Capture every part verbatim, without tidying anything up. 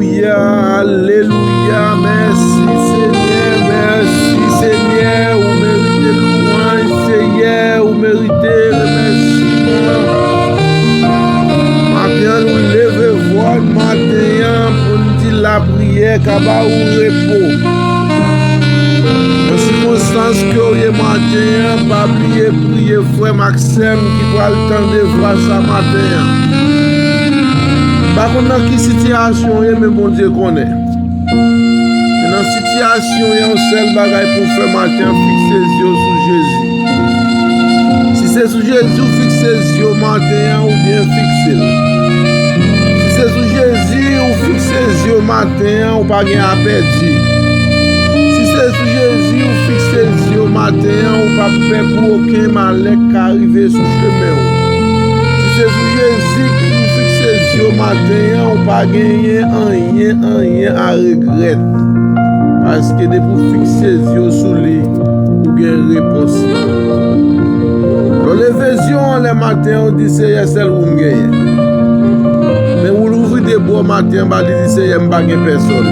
Alelouya, alelouya, mèsi Senyè, mèsi Senyè, ou merite lwanj, Senyè, ou merite remèsiman. Maten an, nou leve vwa n maten an pou n di lapriyè ka ba ou repo. Nan sikonstans ke w ye maten an, pa bliye priye frè m ak sè m ki pral tande vwa sa maten an. M pa konn nan ki sitiyasyon w ye, men Bondye konnen. Men nan sitiyasyon w ye, yon sèl bagay pou w fè maten an, fikse zye w sou Jezi. Si se sou Jezi w fikse zye w maten an, ou byen fikse l. Si se sou Jezi ou fikse zye w maten an, ou pa gen a pèdi. Si se sou Jezi ou fikse zye w maten an, ou p ap pè pou okenn malè k ka rive sou chemen w. Si se sou Jezi ki ou fikse zye w maten an, ou pa genyen anyen, anyen a regrèt. Paske depi w fikse zye w sou li, ou gen repons lan. Lè w leve zye w anlè maten an, ou di, Seyè, sèl ou m genyen. Men ou louvri de bò maten an ba li, di, Seyè, m pa gen pèsòn.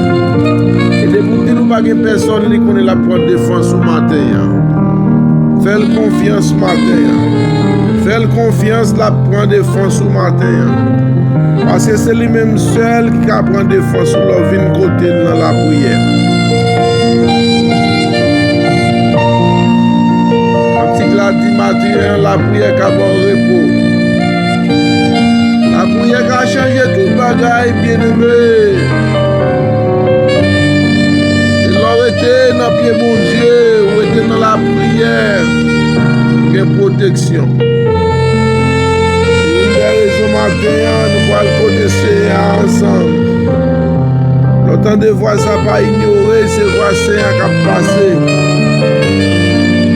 E depi w di l ou pa gen pèsòn, li konnen l ap pran defans ou maten an. Fè l konfyans maten an. Fè l konfyans, l ap pran defans ou maten an. Paske se li menm sèl ki ka pran defans ou lè w vin kote l nan lapriyè. Kantik la di maten an, lapriyè ka ba w repo. Lapriyè ka chanje tout bagay, byeneme. Se lè w rete nan pye Bondye, w rete nan lapriyè, gen pwoteksyon. Se youn dè rezon maten an, nou pral kote Seyè a ansanm. Lè w tande vwa sa, pa inyore, se vwa Seyè a k ap pase.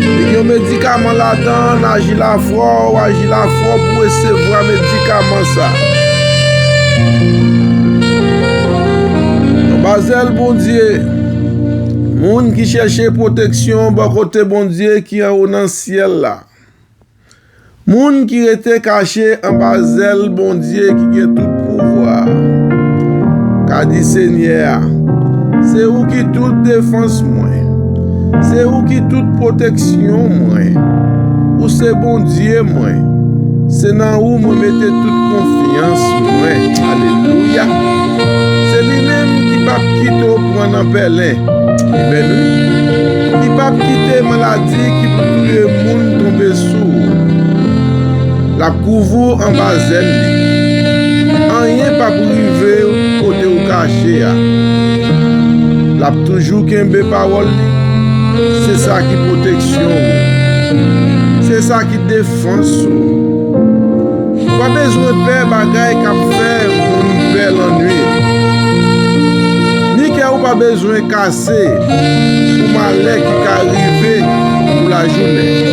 Li gen yon medikaman ladan l, aji lafwa w, aji lafwa w pou w resevwa medikaman sa. Anba zèl Bondye, moun ki chèche pwoteksyon bò kote Bondye ki anwo nan syèl la. Moun ki rete kache anba zèl Bondye ki gen tout pouvwa a ka di Senyè a, se ou ki tout defans mwen, se ou ki tout pwoteksyon mwen, ou se Bondye mwen, se nan ou mwen mete tout konfyans mwen. Alelouya! Se li menm ki p ap kite w pran nan pèlen. Amèn, wi. Li p ap kite maladi ki pou touye moun tonbe sou ou. L ap kouvri w anba zèl li. Anyen p ap rive w kote w kache a. L ap toujou kenbe pawòl li. Se sa ki pwoteksyon ou. Se sa ki defans ou. Ou pa bezwen pè bagay k ap fè moun pè lannwit. Ni kè ou pa bezwen kase pou malè ki ka rive pou lajounen.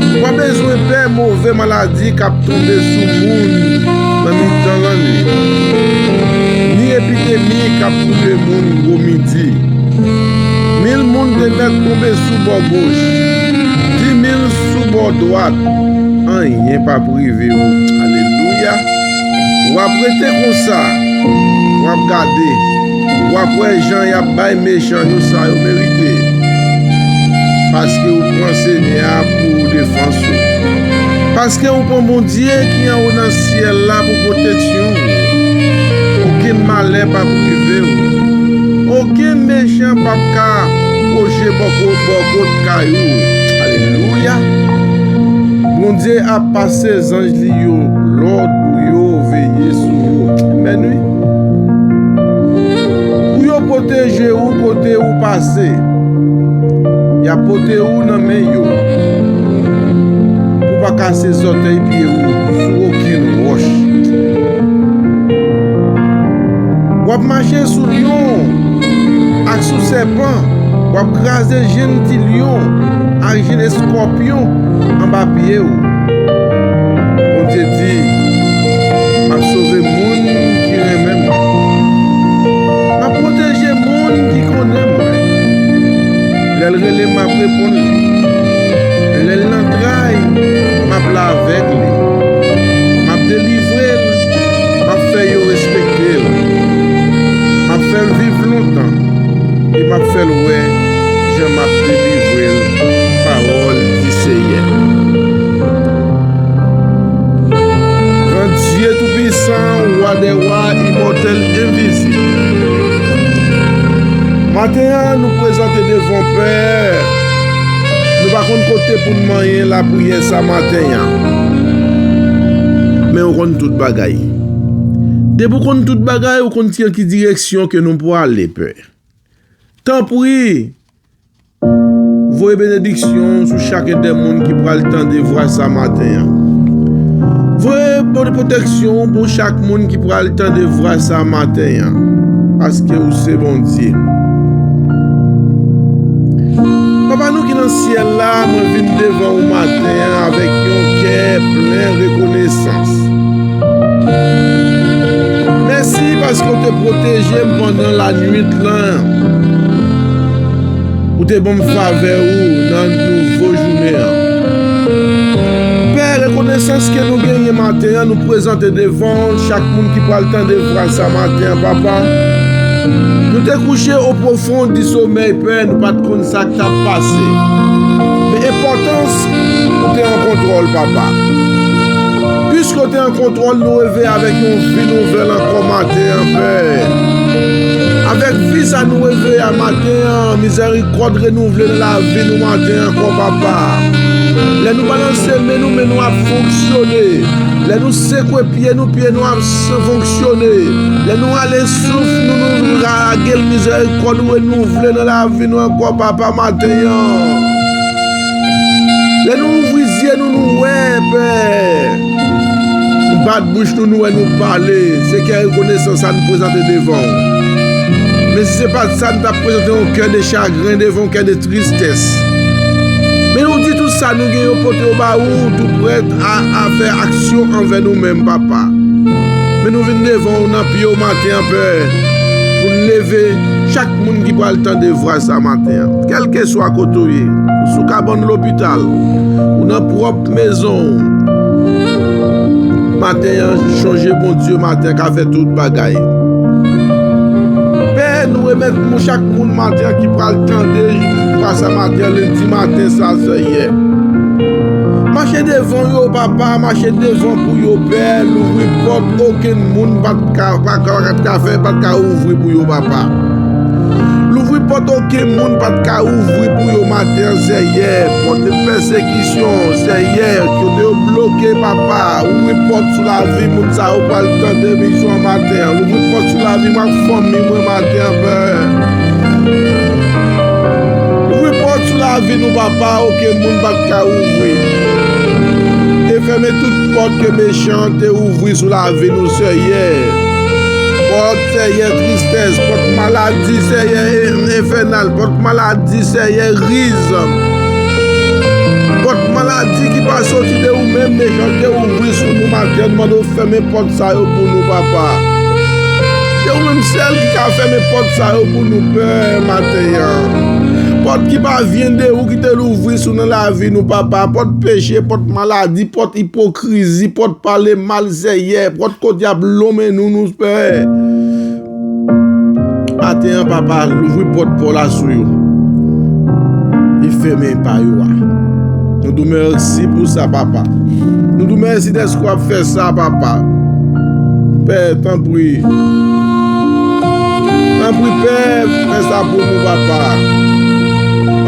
Ou pa bezwen pè move maladi k ap tonbe sou moun nan mitan lannwit. Ni epidemi k ap touye moun gwo midi. Mil moun te mèt tonbe sou bò goch, dimil sou bò dwat, anyen p ap rive w. Alelouya! W ap rete konsa, w ap gade, w ap wè jan y ap bay mechan yo sa yo merite. Paske ou pran Senyè a pou defans ou. Paske ou pran Bondye ki anwo nan syèl la pou pwoteksyon ou. Okenn malè p ap rive w. Okenn mechan p ap ka pwoche bò ko-, bò kot kay ou. Alelouya! Bondye ap pase zanj li yo lòd pou yo veye sou ou. Amèn, wi. Pou yo pwoteje ou kote ou pase. Y ap pote ou nan men yo. Pou w pa kase zòtèy pye ou sou okenn wòch. W ap mache sou lyon ak sou sèpan. W ap kraze jenn ti lyon ak jenn eskòpyon anba pye w. Bondye di, m ap sove moun ki renmen mwen. M ap pwoteje moun ki konnen mwen. Lè l rele m, m ap reponn li. Lè l nan tray, m ap la avèk li. M ap delivre l, m ap fè yo respekte l. fè l wè jan m ap delivre l, pawòl di Seyè. Gran Dye toupisan, wa dè wa, imòtèl, envizib. Maten an, nou prezante devan w, Pè. Nou pa konn kote pou n manyen lapriyè sa maten an. Men ou konn tout bagay. Depi w konn tout bagay, ou konn ki direksyon ke nou prale, Pè. Tanpri, voye benediksyon w sou chak de moun ki pral tande vwa sa maten an. Voye pwoteksyon w pou chak moun ki pral tande vwa sa maten an, paske ou se Bondye. Papa nou ki nan syèl la, mwen vin devan ou maten an avèk yon kè plen rekonesans. Mèsi paske w te pwoteje m pandan lannuit lan. Ou te ban m favè ou nan nouvo jounen an. Pè, rekonesans ke nou genyen maten an, nou prezante devan w chak moun ki pral tande vwa sa maten an, Papa. Nou te kouche o pwofon di somèy, Pè, nou pa t konn sa k t ap pase. Men enpòtans ou te an kontwòl, Papa. Piske w te an kontwòl, nou reveye avèk yon vi nouvèl ankò maten an, Pè. Avèk vi sa nou reveye a maten an, mizèrikòd renouvle nan lavi nou maten an ankò, Papa. Lè nou balanse men nou, men nou ap fonksyone. Lè nou sekwe pye nou, pye nou ap s-, fonksyone. Lè nou rale souf nou, nou lage l, mizèrikòd ou renouvle nan lavi nou ankò, Papa, maten an. Lè nou ouvri zye nou, nou wè, Pè. Nou bat bouch nou, nou wè, nou pale. Se kè rekonesans sa nou prezante devan w. Men si se pa t sa, nou t ap prezante yon kè de chagren devan w, kè de tristès. Men nou di tout sa nou gen yo pote yo ba ou, tou prèt a, a fè aksyon anvè nou menm, Papa. Men nou vin devan ou nan pye w maten an, Pè, pou n leve chak moun ki pral tande vwa sa maten an. Kèlkeswa kote w ye, ou sou kabann lopital, ou nan pwòp mezon w. Maten an, chonje Bondye maten an ka fè tout bagay. Pè, nou remèt nou chak moun maten an ki pral tande vwa sa maten an, lendi maten sa, Seyè. Mache devan yo, Papa, mache devan pou yo, Pè. Louvri pòt okenn moun pa t ka, pa t ka, pa t ka fè, pa t ka ouvri pou yo, Papa. Louvri pòt okenn moun pa t ka ouvri pou yo maten an, Seyè. Pòt de pèsekisyon, Seyè, kote yo bloke, Papa. Ouvri pòt sou lavi moun sa yo pral tande emisyon an maten an. Louvri pòt sou lavi m ak fanmi mwen maten an, Pè. Ouvri pòt sou lavi nou, Papa, okenn moun pa t ka ouvri. E fèmen tout pòt ke mechan te ouvri sou lavi nou, Seyè. Pòt, Seyè, tristès, pòt maladi, Seyè, en-, enfènal, pòt maladi, Seyè, riz. Pòt maladi ki pa soti de ou menm, mechan te ouvri sou nou maten an, mande w fèmen pòt sa yo pou nou, Papa. Se ou menm sèl ki ka fèmen pòt sa yo pou nou, Pè, maten an. Pòt ki pa vyen de ou ki te louvri sou nan lavi nou, Papa. Pòt peche, pòt maladi, pòt ipokrizi, pòt pale mal, Seyè. Pòt kote y ap lonmen nou, nou, Pè. Maten an, Papa, louvri pòt pa w la sou yo. E fèmen pa yo a. Nou di w mèsi pou sa, Papa. Nou di w mèsi dèske w ap fè sa, Papa. Pè, tanpri. Tanpri, Pè, fè sa pou nou, Papa.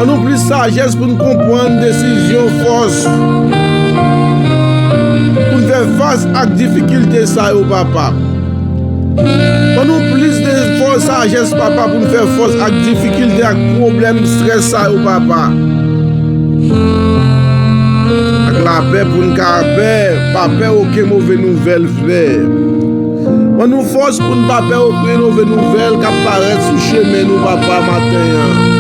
Ban nou plis sajès pou n konprann desizyon, fòs. Pou n fè fas ak difikilte sa yo, Papa. Ban nou plis de fòs, sajès, Papa, pou n fè fas ak difikilte, ak pwoblèm, estrès sa yo, Papa. Ak lapè pou n ka pè, pa pè okenn move nouvèl, Pè. Ban nou fòs pou n pa pè okenn move nouvèl k ap parèt sou chemen nou, Papa, maten an.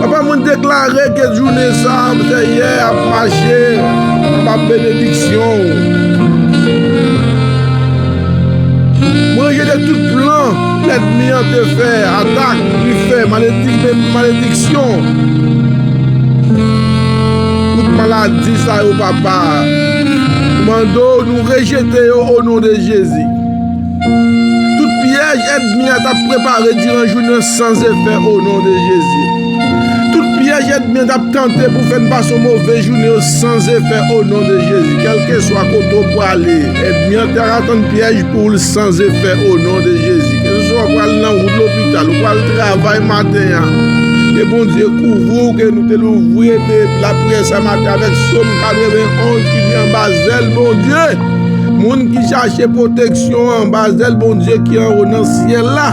Papa, mwen deklare ke jounen sa a, Seyè, ap mache anba benediksyon w. Mwen rejte tout plan lènmi an te fè, atak li fè, maledik-, malediksyon. Tout maladi sa yo, Papa, mande w, nou rejte yo o non de Jezi. Tout pyèj ènmi an t ap prepare diran jounen an san efè o non de Jezi. Tout pyèj ènmi an t ap tante pou fè n pase yon move jounen yo san efè o non de Jezi. Kèlkeswa kote w prale, ènmi an t ap atann pyèj pou l san efè o non de Jezi. Keseswa w pral nan wout lopital, ou pral travay maten an, ke Bondye kouvri w, ke nou te louvri lapriyè sa maten avèk Sòm katrevenn onz ki di anba zèl Bondye. Moun ki chache pwoteksyon anba zèl Bondye ki anwo nan syèl la.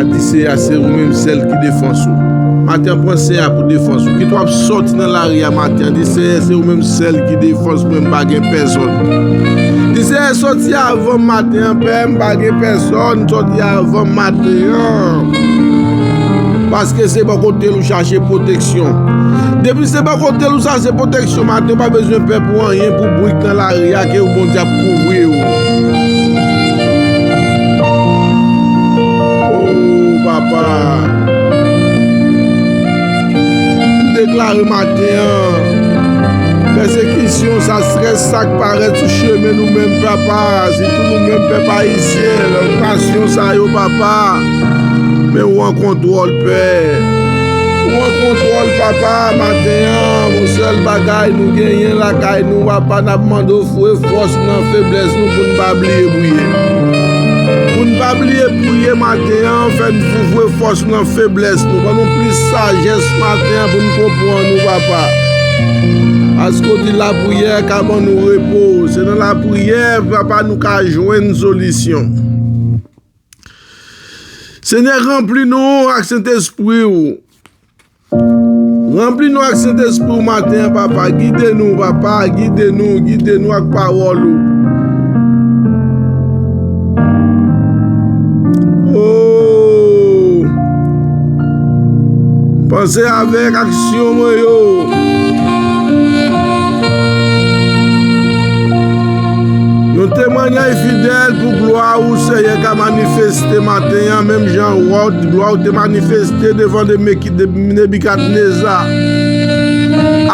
A di Seyè a, se ou menm sèl ki defans ou. Maten an, pran Seyè a pou defans ou. Kit w ap sòti nan lari a maten an, di Seyè, se ou menm sèl ki defans mwen, m pa gen pèsòn. Di Seyè, sòti avan m maten an, Pè, m pa gen pèsòn, sòti avan m maten an. Paske se bò kote l ou chache pwoteksyon. Depi se bò kote l ou chache pwoteksyon maten, ou pa bezwen pè pou anyen, pou brik nan lari a, ke Bondye ap kouvri w. O papa, m deklare maten an, pèsekisyon sa, estrès sa k parèt sou chemen nou menm, papa, sitou nou menm pèp ayisyen, tantasyon sa yo, papa, men ou an kontwòl, Pè. Ou an kontwòl, papa, maten an, yon sèl bagay nou genyen lakay nou, papa, n ap mande w foure fòs nan feblès nou pou n pa bliye priye. Pou n pa bliye priye maten an, fè n foure fòs nan feblès nou. Ban nou plis sajès maten an pou n konprann ou, papa. Paske w di lapriyè ka ban nou repo. Se nan lapriyè, papa, nou ka jwenn solisyon. Senyè, ranpli nou ak Sentespri w. Ranpli nou ak Sentespri w maten an, papa. Gide nou, papa. Gide nou, gide nou ak pawòl ou. O, panse avèk aksyon mwen yo. Yon temwanyaj fidèl pou glwa ou, Seyè, ka manifeste maten an, menm jan wòd glwa ou te manifeste devan de Meki-, de Nebikadneza.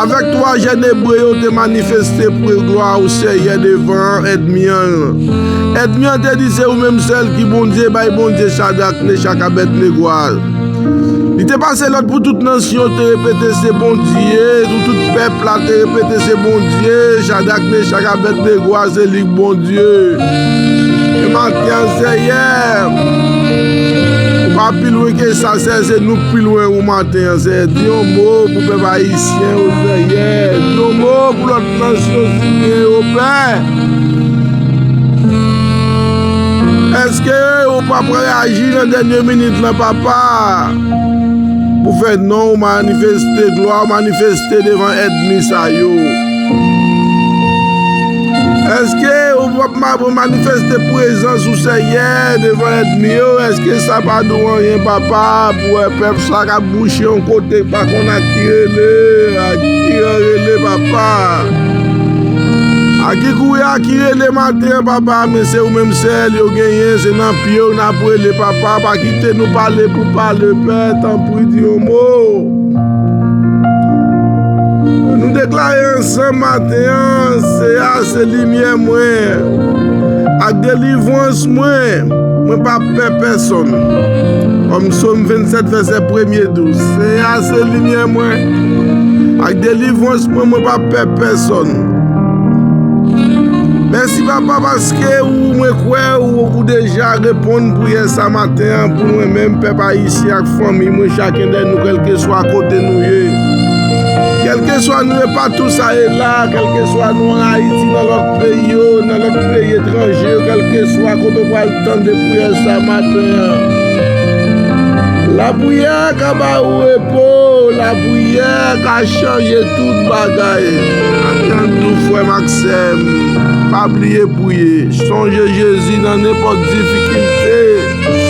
Avèk twa jèn ebre yo te manifeste pou glwa ou, Seyè, devan ènmi an. Ènmi an te di, se ou menm sèl ki Bondye, bay Bondye Chadrak, Mechak, Abèdnego a. Li te pase lòd pou tout nansyon te repete se Bondye, pou tout pèp la te repete se Bondye, Chadrak, Mechak, Abèdnego a, se li k Bondye. Men maten an, Seyè, ou pa pi lwen ke sa, Seyè, se nou k pi lwen ou maten an, Seyè. Di yon mo pou pèp ayisyen yo, Seyè. Di yon mo pou lòt nansyon siryen yo, Pè. Èske ou p ap reyaji nan dènye minit lan, papa, pou fè non w manifeste, glwa w manifeste devan ènmi sa yo? Èske ou p ap ma-, manifeste prezans ou, Seyè, devan ènmi yo? Èske sa pa di w anyen, papa, pou wè pèp sa k ap bouche yon kote, pa konn ak ki rele, ak ki rele, papa? A ki kouri, a ki rele maten an, papa, men se ou menm sèl yo genyen, se nan pye w n ap rele, papa, pa kite nou pale pou pale, Pè, tanpri di yon mo. Nou deklare ansanm maten an, Seyè a se limyè mwen ak delivrans mwen, mwen p ap pè pèsonn. Kòm Sòm vennsèt, vèsè premye di w, Seyè a se limyè mwen ak delivrans mwen, mwen p ap pè pèsonn. Mèsi, papa, paske ou, mwen kwè ou, ou deja reponn priyè sa maten an pou mwen menm, pèp ayisyen ak fanmi mwen, chaken dè nou, kèlkeswa kote nou ye. Kèlkeswa nou ye patou sa ye la, kèlkeswa nou an Ayiti, nan lòt peyi yo, nan lòt peyi etranje yo, kèlkeswa kote w pral tande priyè sa maten an. Lapriyè ka ba ou repo, lapriyè ka chanje tout bagay. Atann tou, frè m ak sè m, pa bliye priye. Sonje Jezi nan nenpòt difikilte.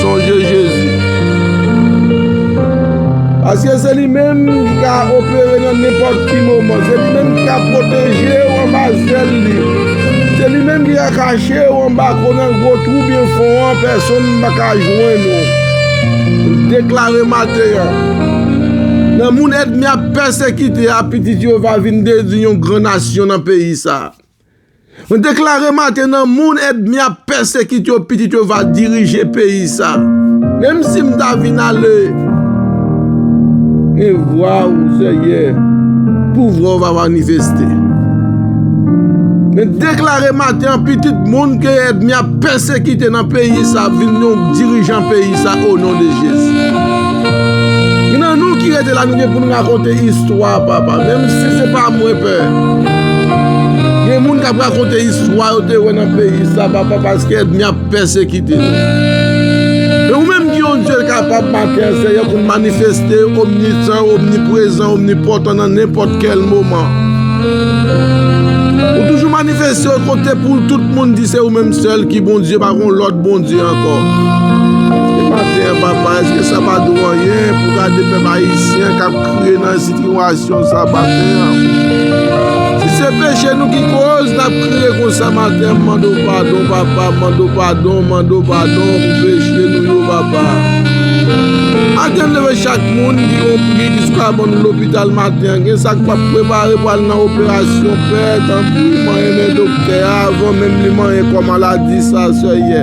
Sonje Jezi. Paske se li menm ki ka opere nan nenpòt ki moman. Se li menm ki ka pwoteje w anba zèl li. Se li menm ki ka kache w anba ko nan gwo twou byen fon an, pèsonn pa ka jwenn ou. M deklare maten an, nan moun ènmi ap pèsekite a, pitit yo va vin devni yon gran nasyon nan peyi sa a. Mwen deklare maten nan moun ènmi ap pèsekite yo, pitit yo va dirije peyi sa. Menm si m ta vin ale, men vwa w, Seyè, pouvwa w va manifeste. Men deklare maten an, pitit moun ke ènmi ap pèsekite nan peyi sa vin yon dirijan peyi sa, o non de Jezi. Gen nan nou ki rete la, nou gen pou n rakonte istwa, papa. Menm si se pa mwen, Pè. Gen moun k ap rakonte istwa yo te wè nan peyi sa, papa, paske ènmi ap pèsekite nou. Men ou menm ki yon Dye kapab maten an, Seyè, pou n manifeste, omnitan, omniprezan, omnipòtan nan nenpòt kèl moman. Ou toujou manifeste kote pou tout moun di se ou menm sèl ki Bondye, pa gon lòt Bondye ankò. Èske maten an, papa, èske sa pa di w anyen pou gade pèp ayisyen k ap kriye nan sitiyasyon sa maten an? Si se peche nou ki koz n ap kriye konsa maten an, m mande w padon, papa, m mande w padon, m mande w padon pou peche nou yo, papa. Maten an, m leve chak moun ki gon, ki, ki sou kabann lopital maten an, gen sa k p ap prepare pou al nan operasyon, Pè, tanpri, manyen men doktè a avan menm li manyen kò maladi sa, Seyè.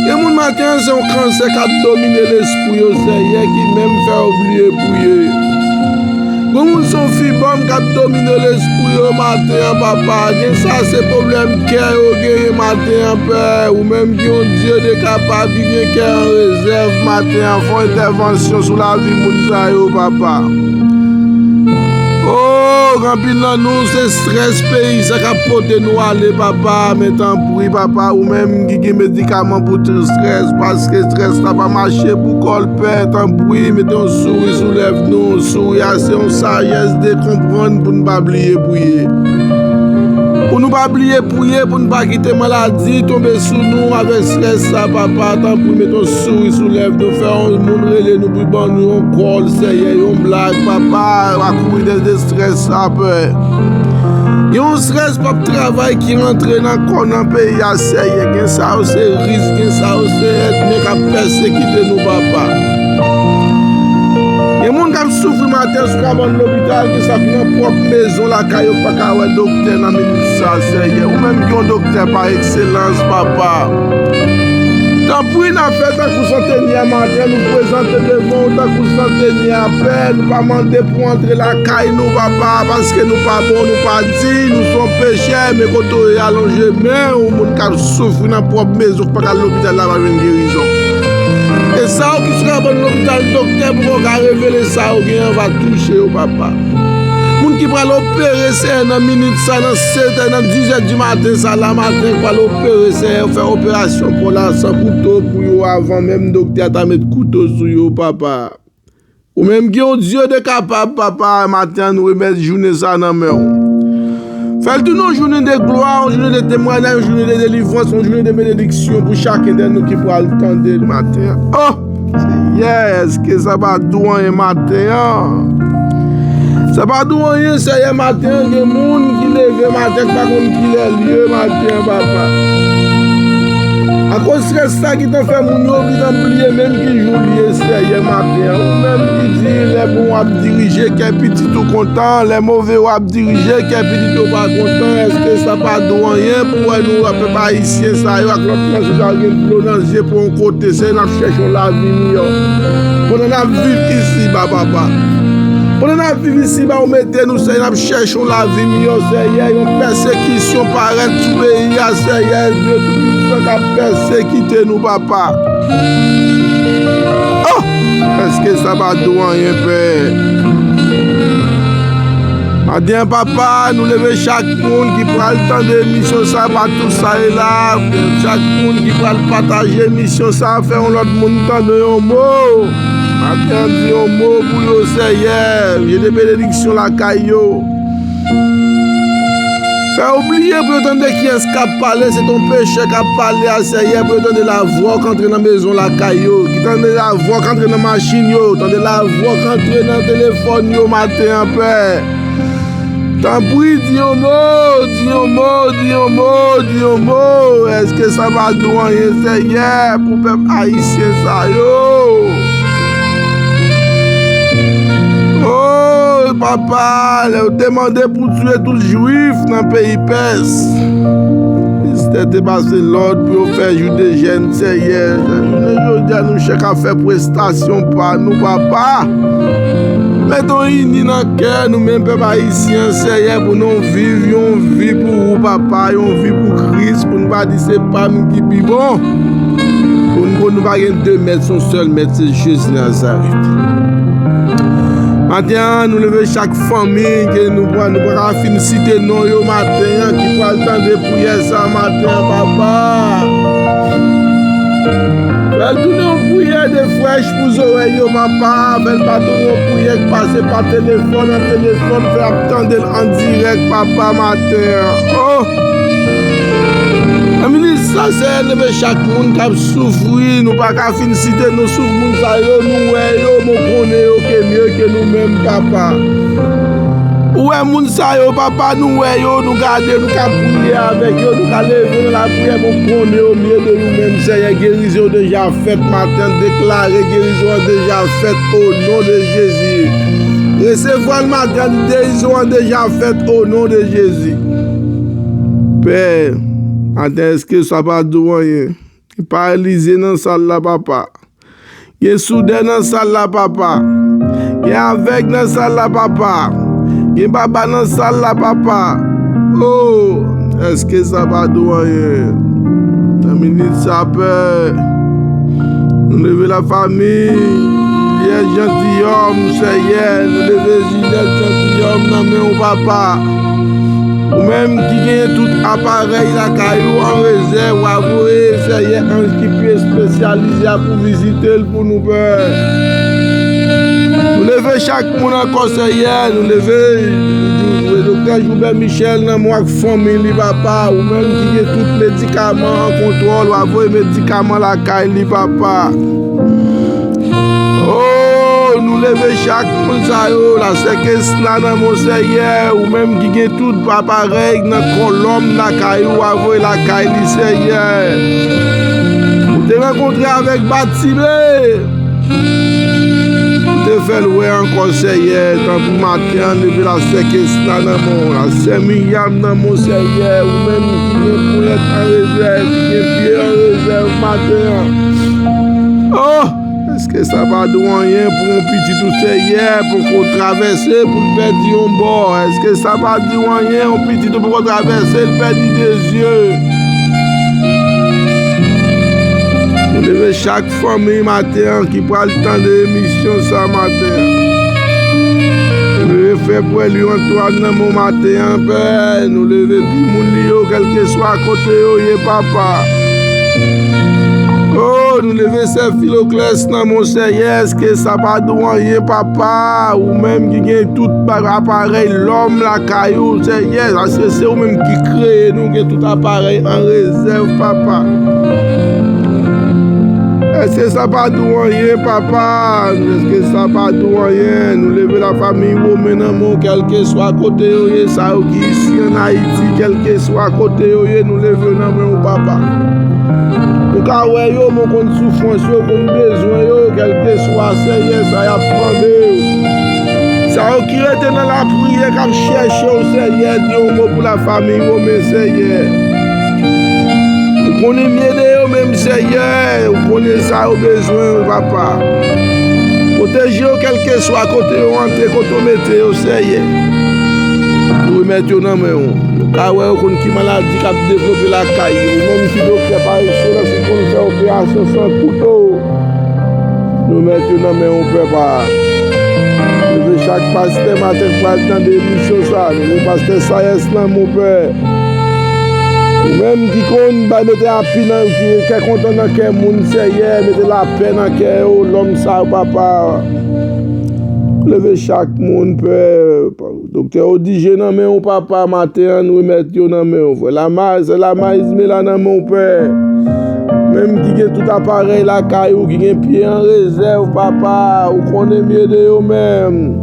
Gen moun maten an, se yon kansè k ap domine lespri yo, Seyè, ki menm fè yo bliye priye. Gen moun se yon fibòm k ap domine lespri yo maten an, papa. Gen sa se pwoblèm kè yo genyen maten an, Pè. Ou menm ki yon Dye de kapab, ki gen kè an rezèv maten an, fè yon entèvansyon sou lavi moun sa yo, papa. O, anpil nan nou, se estrès peyi sa k ap pote nou ale, papa. Men tanpri, papa, ou menm ki gen medikaman pou tout estrès, paske estrès la pa mache pou kò l, Pè. Tanpri, mete yon souri sou lèv nou. Souri a se yon sajès de konprann pou n pa bliye priye. Pou nou pa bliye priye, pou n pa kite maladi tonbe sou nou avèk estrès sa, papa. Tanpri, mete yon souri sou lèv nou. Fè yon moun rele nou pou ban nou yon kòl, Seyè, yon blag, papa. Pa kouri dèyè estrès sa, Pè. Gen yon estrès p ap travay ki rantre nan kò nan peyi a, Seyè. Gen sa yo se ris, gen sa yo se ènmi k ap pèsekite nou, papa. Gen moun k ap soufri maten sou kabann lopital, gen sa ki nan pwòp mezon lakay yo k pa ka wè doktè nan minit sa, Seyè. Ou menm ki yon doktè pa ekselans, papa. Tanpri, n ap fè tankou santenya maten, nou prezante devan w tankou santenya, Pè, nou pa mande pou antre lakay nou, papa, paske nou pa bon, nou pa diy, nou se yon pechè, men kote w ye, alonje men w, moun k ap soufri nan pwòp mezon k pa ka al lopital la pa jwenn gerizon. E sa yo ki sou kabann lopital, doktè poko ka revele sa yo genyen, va touche yo, papa. Moun ki pral opere, Seyè, nan minit sa, nan sèt è, nan dis è di maten sa, la maten, ki pral opere, Seyè, fè operasyon pou la san kouto pou yo avan menm doktè a ta met kouto sou yo, papa. Ou menm ki yon Dye de kapab, papa, maten an, nou remèt jounen sa nan men w. Fè l tounen yon jounen de glwa, yon jounen de temwayaj, yon jounen de delivrans, yon jounen de benediksyon pou chaken de nou ki pral tande l maten an. Oh! Seyè, èske sa pa di w anyen maten an? Sa pa di w anyen, Seyè, maten an, gen moun ki leve maten k pa konn kilè l ye maten an, papa. Akoz estrès sa ki tan fè moun yo ki tan bliye menm ki jou l ye, Seyè, maten an. Ou menm ki di lè bon w ap dirije, kè pitit ou kontan, lè move w ap dirije, kè pitit yo pa kontan, èske sa pa di w anyen pou wè nou wè pèp ayisyen sa yo ak lòt nasyon sa yo gen dlo nan zye pou yon kote, se n ap chèche yon lavi miyò. Pandan n ap viv isiba, papa. Pandan n ap viv isiba, ou mete nou, Seyè, n ap chèche yon lavi miyò, Seyè, yon pèsekisyon parèt sou peyi a, Seyè, Dye Toupisan k ap pèsekite nou, papa. Oh! Èske sa pa di w anyen, Pè? Maten an, papa, nou leve chak moun ki pral tande emisyon sa, pa tou sa e la, chak moun ki pral pataje emisyon sa, fè yon lòt moun tande yon mo. Maten an, di yon mo pou yo, Seyè, jete benediksyon lakay yo. Fè yo bliye pou yo tande kiyès k ap pale, se t on pechè k ap pale a, Seyè, pou yo tande lavwa w k antre nan mezon lakay yo, ki tande lavwa w k antre nan machin yo, tande lavwa w k antre nan telefòn yo maten an, Pè. Tanpri, di yon mo, di yon mo, di yon mo, di yon mo. Èske sa pa di w anyen, Seyè, pou pèp ayisyen sa yo? Oh, Papa, lè yo te mande pou tiye tout Jwif nan peyi Pès, Estè te pase lòd pou yo fè jou de jèn, Seyè. Jounen jodi a, nou chak ap fè prestasyon pa nou, Papa. Mete yon ini nan kè nou menm pèp ayisyen, Seyè, pou nou viv yon vi pou ou, Papa, yon vi pou Kris, pou nou pa di se pa m ki pi bon. Pou nou, pou nou pa gen de mèt, se yon sèl mèt, se Jezi Nazarèt. Maten an, nou leve chak fanmi ke nou pran, nou pa ka fin site non yo maten an, ki pral tande priyè sa maten an, Papa. Fè l tounen yon priyè de frèch pou zòrèy yo, Papa. Fè l pa tounen yon priyè k pase pa telefòn an telefòn, fè y ap tande l an dirèk, Papa, maten an. Oh! Nan minit sa, Seyè, leve chak moun k ap soufri. Nou pa ka fin site non sou moun sa yo. Nou wè yo, men w konnen yo ke mye ke nou menm, Papa. Ou wè moun sa yo, Papa, nou wè yo, nou gade, nou ka priye avèk yo, nou ka leve nan lapriyè, men w konnen yo mye de nou menm, Seyè. Gerizon deja fèt maten, deklare gerizon an deja fèt o non de Jezi. Resevwa l maten, gerizon an deja fèt o non de Jezi. Pè, maten, èske sa pa di w anyen? Gen paralize nan sal la, Papa. Gen soudè nan sal la, Papa. Gen avèg nan sal la, Papa. Gen baba nan sal la, Papa. Oh, èske sa pa di w anyen? Nan minit sa, Pè, nou leve lafanmi Jiliyèt Jantiyòm, Seyè. Nou leve Jiliyèt Jantiyòm nan men w, Papa. Ou menm ki gen tout aparèy lakay ou an rezèv, w a voye, Seyè, anj ki pi espesyalize a pou vizite l pou nou, Pè. Nou leve chak moun ankò, Seyè. Nou leve Doktè Joubè Michèl nan men w ak fanmi li, Papa. Ou menm ki gen tout medikaman an kontwòl, w a voye medikaman lakay li, Papa. Oh, nou leve chak moun sa yo, la sè Kesna nan men w, Seyè, ou menm ki gen tout aparèy nan kò lòm lakay ou, a voye lakay li, Seyè. Ou te rankontre avèk Batime. Ou te fè l wè ankò, Seyè, tanpri maten an, leve la sè Kesna nan men w, la sè Miryam nan men w, Seyè, ou menm ki gen ponyèt an rezèv, ki gen pye an rezèv maten an. Oh! Èske sa pa di w anyen pou yon pitit ou, Seyè, poko travèse pou l pèdi yon bò? Èske sa pa di w anyen, yon pitit ou poko travèse, l pèdi de zye? Nou leve chak fanmi maten an ki pral tande emisyon sa maten an. Nou leve frè Pwèlyo Antwàn nan men w maten an, Pè. Nou leve timoun li yo, kèlkeswa kote yo ye, Papa. Oh, nou leve sè Filoklès nan men w, Seyè, èske sa pa di w anyen, Papa? Ou menm ki gen tout ba-, aparèy lòm lakay ou, Seyè, paske se ou menm ki kreye nou, gen tout aparèy an rezèv, Papa. Èske sa pa di w anyen, Papa? Èske sa pa di w anyen? Nou leve lafanmi Women nan men w, kèlkeswa kote yo ye, sa yo ki isi ann Ayiti, kèlkeswa kote yo ye, nou leve yo nan men w, Papa. Ou ka wè yo, men w konn soufrans yo, w konn bezwen yo, kèlkeswa, Seyè, sa y ap mande w. Sa yo ki rete nan lapriyè, k ap chèche w, Seyè, di yon mo pou lafanmi Women, Seyè. Ou konnen mye de yo menm, Seyè, ou konnen sa yo bezwen, Papa. Pwoteje yo kèlkeswa kote yo antre, kote w mete yo, Seyè. Nou remèt yo nan men w. Nou ka wè yo konn ki maladi k ap devlope lakay yo. Ou menm ki doktè pa ekselans ki konn fè operasyon san kouto. Nou remèt yo nan men w, Pè, pa. Leve chak pastè maten k pral tande emisyon sa. Leve pastè Sayès nan men w, Pè. Ou menm ki konn bay mete api nan, ki kè kontan nan kè moun, Seyè, mete lapè nan kè yo, lòm sa yo, Papa. Leve chak moun, Pè. Doktè Odije nan men w, Papa, maten an, nou remèt yo nan men w. Frè Lamay, sè Lamay Izmela nan men w, Pè. Menm ki gen tout aparèy lakay ou, ki gen pye an rezèv, Papa, ou konnen mye de yo menm.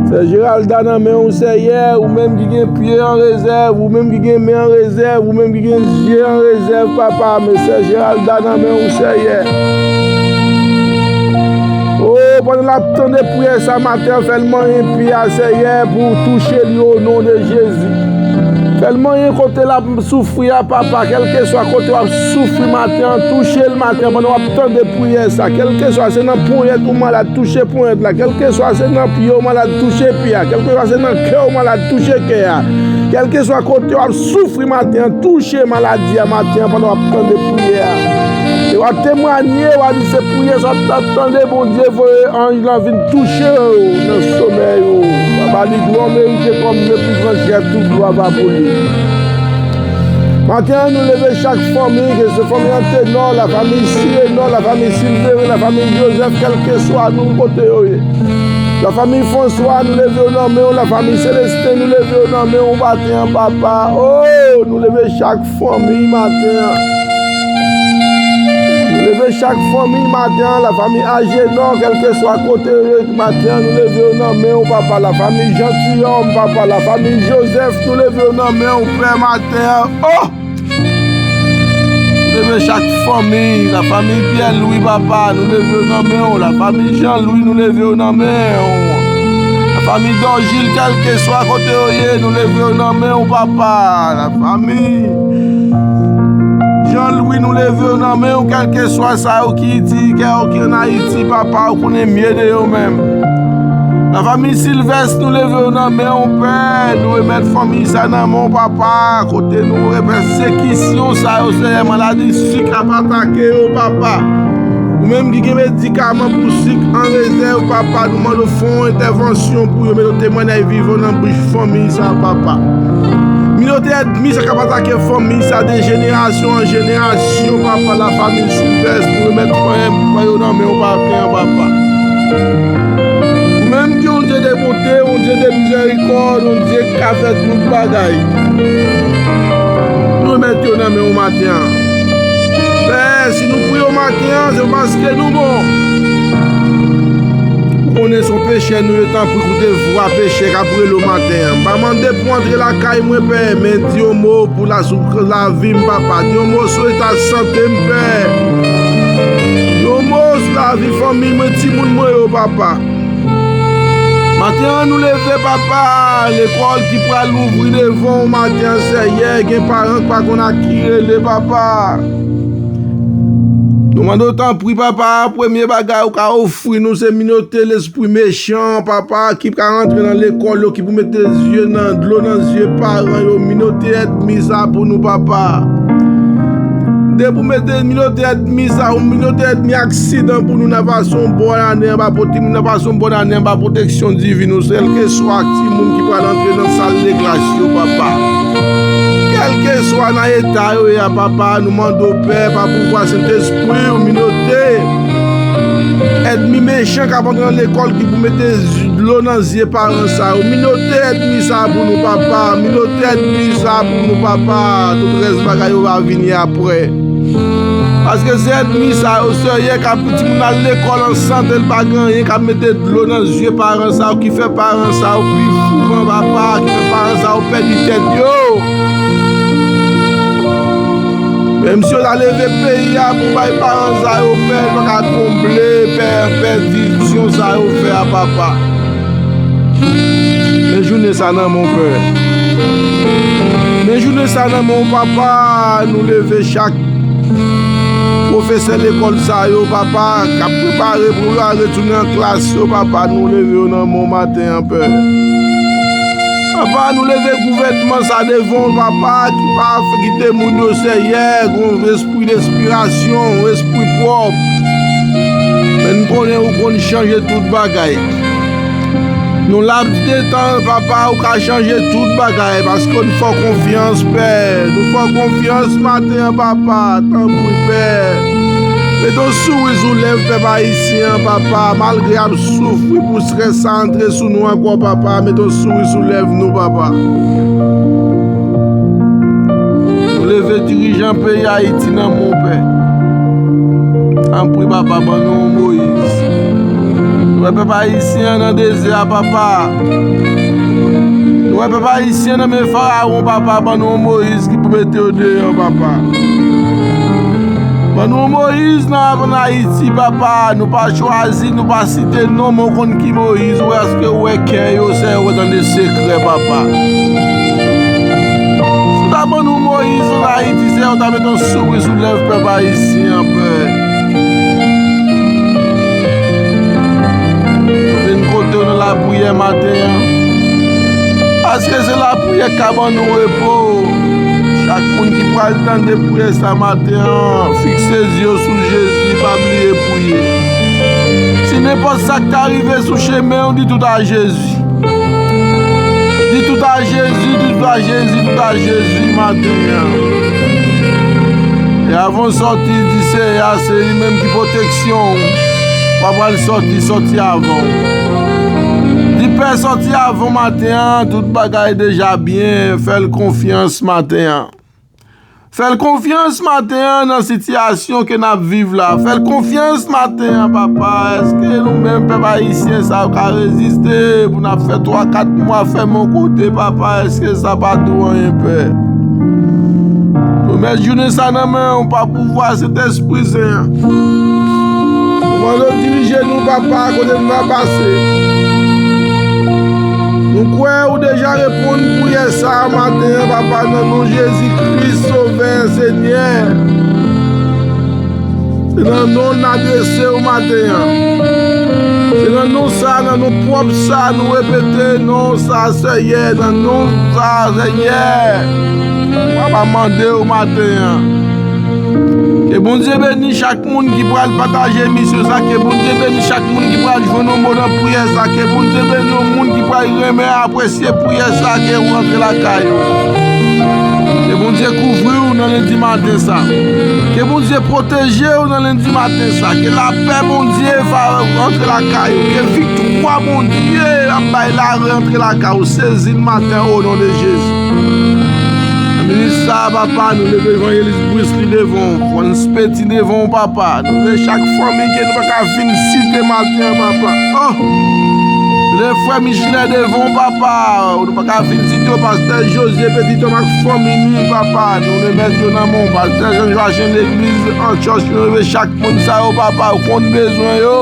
Sè Geralda nan men w, Seyè, ou menm ki gen pye an rezèv, ou menm ki gen men an rezèv, ou menm ki gen zye an rezèv, Papa, men sè Geralda nan men w, Seyè. O, Pandan l ap tande priyè sa maten an, fè l manyen pye a, Seyè, pou w touche li o non de Jezi. Fè l manyen kote l ap soufri a, papa, kèlkeswa kote w ap soufri maten an, touche l maten an pandan w ap tande priyè sa. Kèlkeswa se nan ponyèt ou malad, touche ponyèt la. Kèlkeswa se nan pye w malad, touche pye a. Kèlkeswa se nan kè w malad, touche kè a. Kèlkeswa kote w ap soufri maten an, touche maladi a maten an pandan w ap tande priyè a. E w ap temwanye, w a di se priyè sa w ap tande, Bondye voye anj lan vin touche w nan somèy ou. Papa, li glwa merite kòm le pli gran chèf, tout glwa va pou li. Maten an, nou leve chak fanmi, ke se fanmi Antenò, lafanmi Sirenò, lafanmi Silverin, lafanmi Jozèf, kèlkeswa nou kote yo ye. Lafanmi Franswa, nou leve yo nan men w, lafanmi Selesten, nou leve yo nan men w maten an, papa. Oh, nou leve chak fanmi maten an. Nou leve chak fanmi maten an, lafanmi Ajenò, kèlkeswa kote yo ye maten an, nou leve yo nan men w, papa. Lafanmi Jantiyòm, papa, lafanmi Jozèf, nou leve yo nan men w, Pè, maten an. Oh! Nou leve chak fanmi, lafanmi Pyè Lwi, papa, nou leve yo nan men w, lafanmi Jan Lwi, nou leve yo nan men w. Lafanmi Dòjil, kèlkeswa kote yo ye, nou leve yo nan men w, papa. Lafanmi Jan Lwi, nou leve yo nan men w, kèlkeswa sa yo ki iti, kè yo ki ann Ayiti, papa, ou konnen mye de yo menm. Lafanmi Silvès, nou leve yo nan men w, Pè, nou remèt fanmi sa nan men w, papa, kote nou wè pèsekisyon sa yo, Seyè, maladi sik ap atake yo, papa. Ou menm ki gen medikaman pou sik an rezèv, papa, nou mande w fè yon entèvansyon pou yo, mete yon temwanyaj vivan nan bouch fanmi sa, papa. Minote ènmi sa k ap atake fanmi sa de jenerasyon an jenerasyon, papa, lafanmi Silvès, nou remèt fanmi yo nan men w, papa, papa. Ou menm ki yon Dye de bonte, yon Dye de mizèrikòd, yon Dye ki ka fè tout bagay. Nou remèt yo nan men w maten an. Pè, si nou priye w maten an, se paske nou bon. Ou konnen se yon pechè nou ye, tanpri koute vwa pechè k ap rele w maten an. M pa mande pou antre lakay mwen, Pè, men di yon mo pou la sou lavi m, papa. Di yon mo sou eta sante m, Pè. Di yon mo sou lavi fanmi mwen, timoun mwen yo, papa. Maten an, nou leve, papa. Lekòl ki pral louvri devan w maten an, Seyè. Gen paran k pa konn ak ki rele, papa. Nou mande w tanpri, papa, premye bagay ou ka ofri nou se minote lespri mechan, papa, ki ka rantre nan lekòl yo, ki pou mete zye nan dlo nan zye paran yo, minote ènmi sa pou nou, papa. Depi w mete minote ènmi sa, ou minote ènmi aksidan pou nou, n a pase yon bòn ane anba pwote-, n a pase yon bòn ane anba pwoteksyon divin ou, kèlkeswa timoun ki pral antre nan sal de klas yo, papa. Kèlkeswa nan eta yo ye a, papa, nou mande w, Pè, pa pouvwa Sentespri w, minote ènmi mechan k ap antre nan lekòl ki pou mete dlo nan zye paran sa yo. Minote ènmi sa pou nou, papa. Minote ènmi sa pou nou, papa. Tout rès bagay yo va vini apre. Paske se ènmi sa yo, Seyè, k ap pou timoun al lekòl an sante, l pa gen anyen, k ap mete dlo nan zye paran sa yo, ki fè paran sa yo pi fou, papa, ki fè paran sa yo pèdi tèt yo. Menm si yo ta leve peyi a pou bay paran sa yo, Pè, yo pa ka konble pè, pèdisyon sa yo fè a, papa. Men jounen sa nan men w, Pè. Men jounen sa nan men w, papa. Nou leve chak pwofesè lekòl sa yo, papa, k ap prepare pou yo al retounen an klas yo, papa, nou leve yo nan men w maten an, Pè. Papa, nou leve gouvènman sa devan w, papa, ki pa kite moun yo, Seyè, gon espri despirasyon, espri pwòp. Men n konnen ou konn chanje tout bagay. Nan laps de tan, papa, ou ka chanje tout bagay, paske n fè w konfyans, Pè. Nou fè w konfyans maten an, papa. Tanpri, Pè. Mete yon souri sou lèv pèp ayisyen an, papa. Malgre y ap soufri pou estrès sa antre sou nou ankò, papa. Mete yon souri sou lèv nou, papa. Nou leve dirijan peyi Ayiti nan men w, Pè. Tanpri, papa, ban nou yon Moyiz. Nou wè pèp ayisyen an nan dezè a, papa. Nou wè pèp ayisyen nan men Farawon, papa, ban nou yon Moyiz ki pou mete yo deyò, papa. Ban nou Moyiz nan, nan Ayiti, papa. Nou pa chwazi, nou pa site non, men w konn ki Moyiz. Ou wè, èske w wè kè yo, Seyè, ou tande sekrè, papa. Si w ta ban nou Moyiz nan Ayiti, Seyè, ou ta met yon souri sou lèv pèp ayisyen an, Pè. Nou vin kote w nan lapriyè maten an. Paske se lapriyè k ka ban nou repo. Chak moun ki pral tande priyè sa maten an, fikse zye w sou Jezi, pa bliye priye. Si nenpòt sa k ta rive sou chemen w, di tout a Jezi. Di tout a Jezi, di tout a Jezi, tout a Jezi maten an. E avan w sòti, di Seyè a, se li menm ki pwoteksyon w. W ap pral sòti, sòti avan w. Di Pè sòti avan w maten an, tout bagay deja byen, fè l konfyans maten an. Fè l konfyans maten an nan sitiyasyon ke n ap viv la. Fè l konfyans maten an, papa. Èske nou menm, pèp ayisyen sa yo, ka reziste pou n ap fè twa, kat mwa fèmen yon kote, papa? Èske sa pa di w anyen, Pè? Remèt jounen sa nan men w, pa pouvwa Sentespri Sen an. Kòmande w dirije nou, papa, kote n va pase. Nou kwè ou deja reponn priyè sa a maten an, papa, nan non Jezi Kris, Sovè, Senyè. Se nan non n adrese w maten an. Se nan non sa, nan non pwòp sa, nou repete non sa, Seyè, nan non sa, Seyè. Papa, mande w maten an. Ke Bondye beni chak moun ki pral pataje emisyon sa. Ke Bondye beni chak moun ki pral jwenn yon mo nan priyè sa. Ke Bondye beni yon moun ki pral renmen apresye priyè sa ke ou rantre lakay ou. Ke Bondye kouvri w nan lendi maten sa. Ke Bondye pwoteje w nan lendi maten sa. Ke lapè Bondye va rantre lakay ou. Ke viktwa Bondye ap bay la rantre lakay ou. Sezi l maten o non de Jezi. Nan minit sa a, papa, nou leve evanjelis Brisly devan w, Frans Petit devan w, papa. Nou leve chak fanmi ke nou pa ka fin site maten an, papa. Oh! Nou leve frè Michelet devan w, papa. Nou pa ka fin site yo, pastè José Petit Homme ak fanmi li, papa. Nou remèt yo nan men w, pastè Jean Joachim legliz Antioch, nou leve chak moun sa yo, papa, ou konn bezwen yo.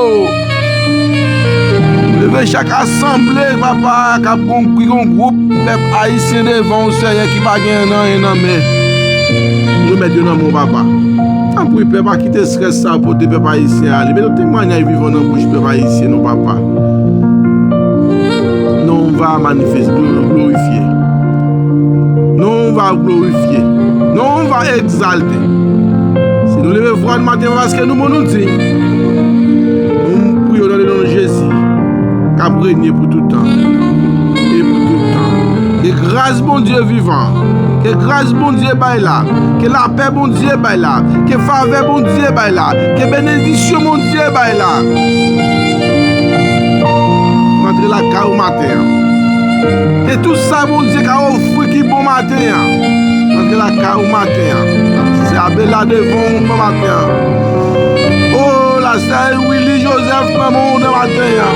Leve chak asanble, papa, k ap gon, ki gon gwoup pèp ayisyen devan w, Seyè, ki pa gen nanyen nan men. Nou remèt yo nan men w, papa. Tanpri, Pè, pa kite estrès sa pote pèp ayisyen ale. Met yon temwayaj vivan nan bouch pèp ayisyen, non, papa. Non w va manifeste, glorifye. Non w va glorifye. Non w va egzalte. Si nou leve vwa n maten, paske nou bon, nou di, nou priye w nan le non de Jezi, k ap renye pou tout tan e pou tout tan. Ke gras Bondye vivan, ke gras Bondye bay la, ke lapè Bondye bay la, ke favè Bondye bay la, ke benediksyon Bondye bay la. Rantre lakay ou maten an. Ke tout sa Bondye ka ofri ki bon maten an, rantre lakay ou maten an. Se Abela devan w maten an. O, la sè Willy Joseph nan men w nan maten an.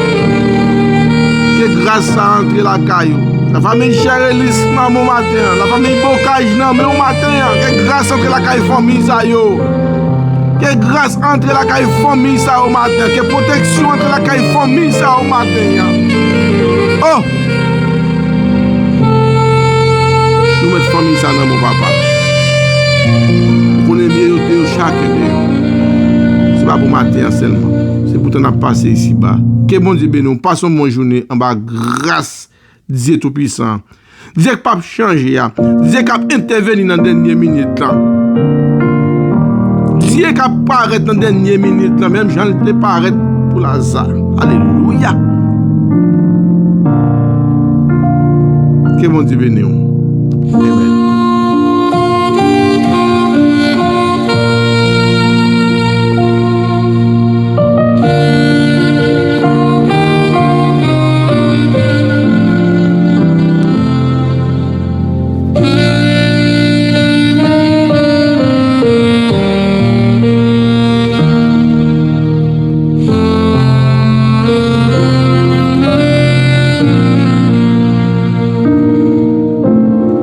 Ke gras sa antre lakay ou. Lafanmi Cherelis nan men w maten an. Lafanmi Bokaj nan men w maten an. Ke gras antre lakay fanmi sa yo. Ke gras antre lakay fanmi sa yo maten an. Ke pwoteksyon antre lakay fanmi sa yo maten an. Oh! Nou met fanmi sa nan men w, papa. Ou konnen byen yo te yo, chaken de yo. Se pa pou maten an sèlman. Se pou tan n ap pase isiba. Ke Bondye beni w. Pase yon bon jounen anba gras Dye Toupisan. Dye k p ap chanje a. Dye k ap entèveni nan dènye minit lan. Dye k ap parèt nan dènye minit lan, menm jan l te parèt pou Laza. Alelouya! Ke Bondye beni w. Amen.